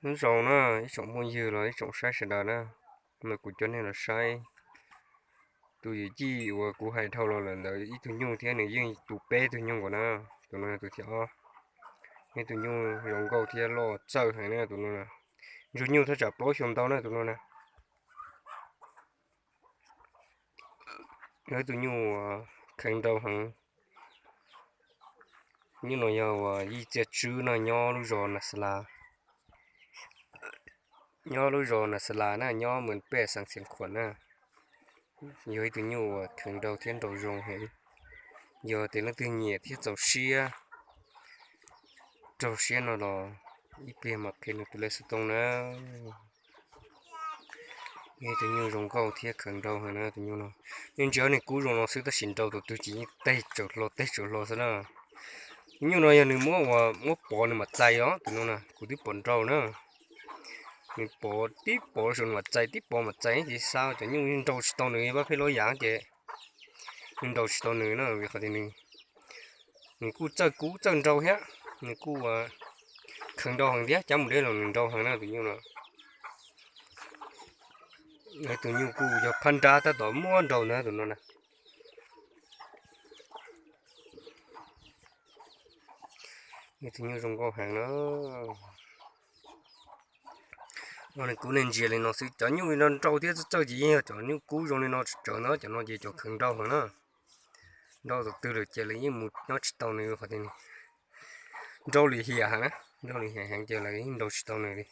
Nyob zoo na, ib tsoom phooj ywg los ib tsoom saib sawv daws na, mas kuv coj nej los saib tus yawm yij uas kuv hais dhau los lawm ntawd ib tug nyuj thiab nws yeej tu peb tug nyuj nkaus na. Tus no tus thib ob, ib tug nyuj zoo nkauj thiab loj txawj heev na tus no na. Ntsuag nyuj thaj tsam plaub xyoo ntau na tus no na. Yog ib tug nyuj uas kheev nrau heev. Nyuj no yog uas yij txiaj tswb no nyob lub zos Nas Xas Las. Nyob lub zos Nas Xas Las na, nyob mus pej xeem Xiav Khuam na. Yog ib tug nyuj uas kheev nrau thiab nrau zoo heev. Yog tias leej twg nyiam thiab txaus siab, raug siab no los ib pliag mam qhia nws tus lej xov tooj na. Yog ib tug nyuj zoo nkauj thiab kheev nrau heev na tus nyuj no. Nej ntsia nws kub zoo no xwb tab sis nrau tus twg ces yeej teg tsaws hlo teg tsaws hlo xwb na. Tus nyuj no yog nws muab ua muab pov nws mam txais os tus no na, kuv twb pom nrau na. Nws pov tib pov saum nws mam txais tib pov mam txais ces xav cov nyuj nrau tsis tau nws pab pheej lub yam ces nws nrau tsis tau nws na vim qhov tias nws, nws kuj txawj kub txawj nrau thiab, nws kuj kheev nrau heev thiab, cab mus deb los nws nrau heev na tus nyuj no. Tus nyuj kuj yog phab nrab tab tom muab nrau ntag tus no na. Tus nyuj zoo nkauj heev na. Kuv ntsia li no xwb cov nyuj nrau nrau thiab txawj txawj ces yeej yog cov nyuj kub zoo li no tsawv ntawd, cov no ces cov kheev nrau heev na. Nrau tus twg lawm ces lawv yeej mus nyob tsis tau nws qhov tias nws nrau lim hiam heev na, nrau lim hiam heev ces lawv yeej nrau tsis tau nws li.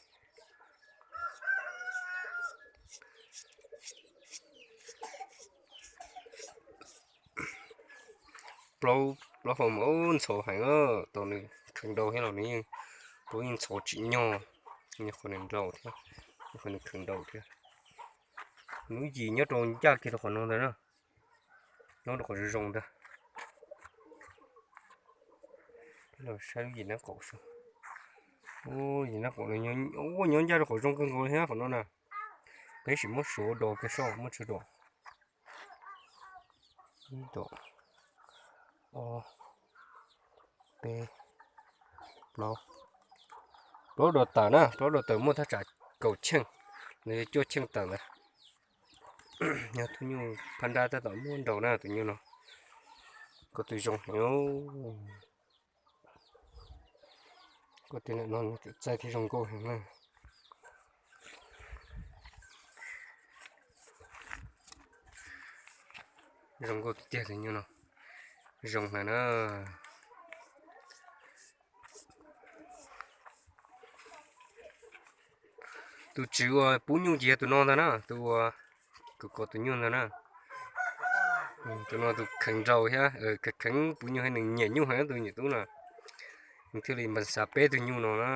Plaub hau mas ntxhov heev, tau nws kheev nrau thiab los nws yeej, plaub yeej ntxhov tsim nyog, nws qhov nws nrau thiab, nws qhov nws kheev nrau thiab. Lub yim nyob rau ncaj kiag rau qhov no ntag na, nyob rau qhov zoo zoo ntag. Los saib lub yim nab qaum, yim nab qaum no nyob ncaj rau qhov zoo kawg nkaus li thiab qhov no na. Peb sim muab suav do kiag soj muab tsawg do. Ib, ob, peb, plaub, plaub do tawm na, plaub do tawm muaj thaj tsam kaum cheej, nws cuaj cheej tawm ntawd. Yog tus nyuj phab nrab tab tom muab nrau na tus nyuj no. Koj tus zoo heev. Koj tus no txaij thiab zoo nkauj heev na. Zoo nkauj tiag tiag tus nyuj no. Zoo heev na. Tus tswv uas pub nyuj ces yog tus no ntag na, tus uas kom tus nyuj ntag na. Tus no tus kheev nrau thiab, kheev pub nyuj thiab nws nyiam nyuj heev tus nyuam tub no. Nws thiaj li npaj xav peb tug nyuj no na.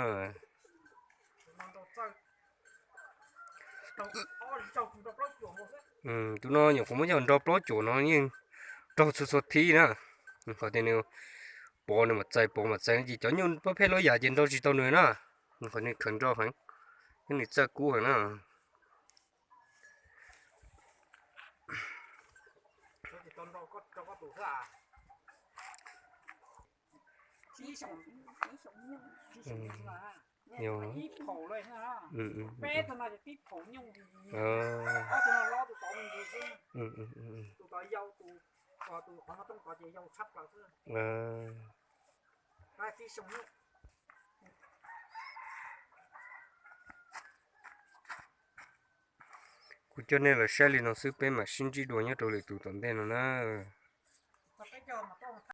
Tus no nyuam qhuav muab coj nrau plaub cuam no yeej raug txhua txhua thib na. Qhov tias nws pov nws mam txais pov mam txais no ces cov nyuj pab pheej lub yam ces nrau tsis tau nws na. Qhov nws kheev nrau heev, nws txawj kub heev na. Kuv coj nej los saib li no xwb peb mam sib ntsib dua nyob rau lwm tus tom ntej no na.